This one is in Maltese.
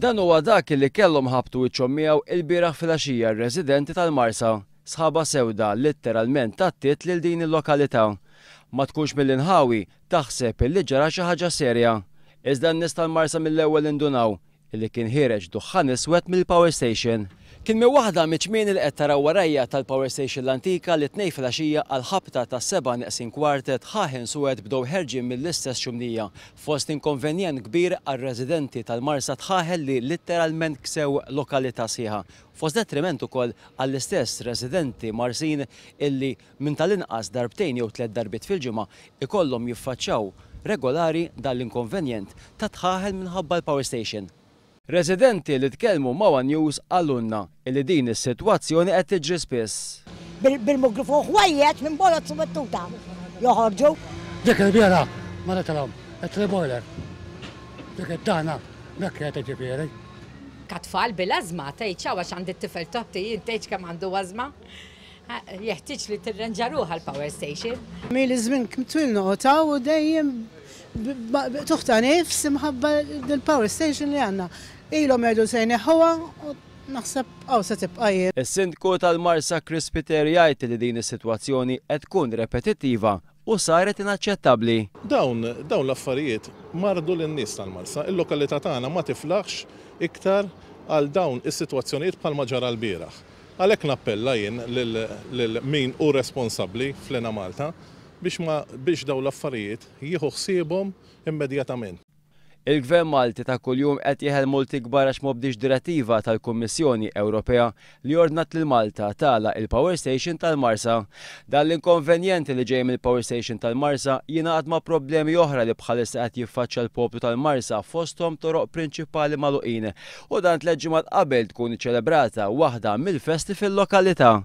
Dan huwa dak li kellhom ħabtu wiċċhom miegħu ilbieraħ filgħaxija r-residenti tal-Marsa. Sħaba sewda litteralment għattiet lil din il-lokalità. Ma tkunx mill-inħawi taħseb li ġara xi ħaġa serja. Iżda n-nies tal-Marsa mill-ewwel indunaw li kien ħiereġ duħħan iswed mill-power station. Kien minn waħda miċ-ċmieni li qed taraw warajja tal-power station l-antika li t-Tnejn filgħaxija għall-ħabta tas-sebgħa neqsin kwart dħaħen suwed bdew ħerġin mill-istess xumnija fost inkonvenjent kbir għar-residenti tal-Marsa dħaħen li litteralment ksew lokalità sħiħa fost detriment ukoll għall-istess residenti Marsin illi minn tal-inqas darbtejn jew tlett darbiet fil-ġimgħa ikollhom jiffaċċjaw regolari dan l-inkonvenjent ta' dħaħen minħabba l-power station. Residenti li tkellmu ma' one News qalulna illi din is-sitwazzjoni qed tiġri spiss. Bil-mugri fuq ħwejjeġ minn boroz u mit-tuta joħorġu. Dik il-bieraħ marretilhom it-treboiler. Dik id-dana mekkiet jiġifieri. Ka tfal bil-ażma, tgħidx hawn għax għandi t-tifel totti jien tgħidx kemm għandu ażma. Jeħtieġ li tirranġa ruħha l-power station. Ili żmien twil noqgħod hawn u dejjem b'qtugħ ta' nifs imħabba dil-power station li għandna. Ilhom jgħidu se jneħħuha u naħseb hawn se tibqa' jien. Is-Sindku tal-Marsa Chris Spiteri jgħid li din is-sitwazzjoni qed tkun repetittiva u saret inaċċettabbli. Dawn dawn l-affarijiet marrdu lin-nies tal-Marsa. Il-lokalità tagħna ma tiflaħx iktar għal dawn is-sitwazzjonijiet bħalma ġara lbieraħ. Għalhekk nappella jien lil min hu responsabbli fl-Enemalta biex ma biex dawn l-affarijiet jieħu ħsiebhom immedjatament. Il-Gvern Malti ta' kuljum qed jeħel multi kbar għax m'obdiex direttiva tal-Kummissjoni Ewropea li ordnat lil Malta tagħlaq il-power station tal-Marsa. Dan l-inkonvenjent li ġej mill-power station tal-Marsa jingħaqad ma' problemi oħra li bħalissa qed jiffaċċja l-poplu tal-Marsa fosthom toroq prinċipali magħluqin u dan tlett ġimgħat qabel tkun iċċelebrata waħda mill-festi fil-lokalità.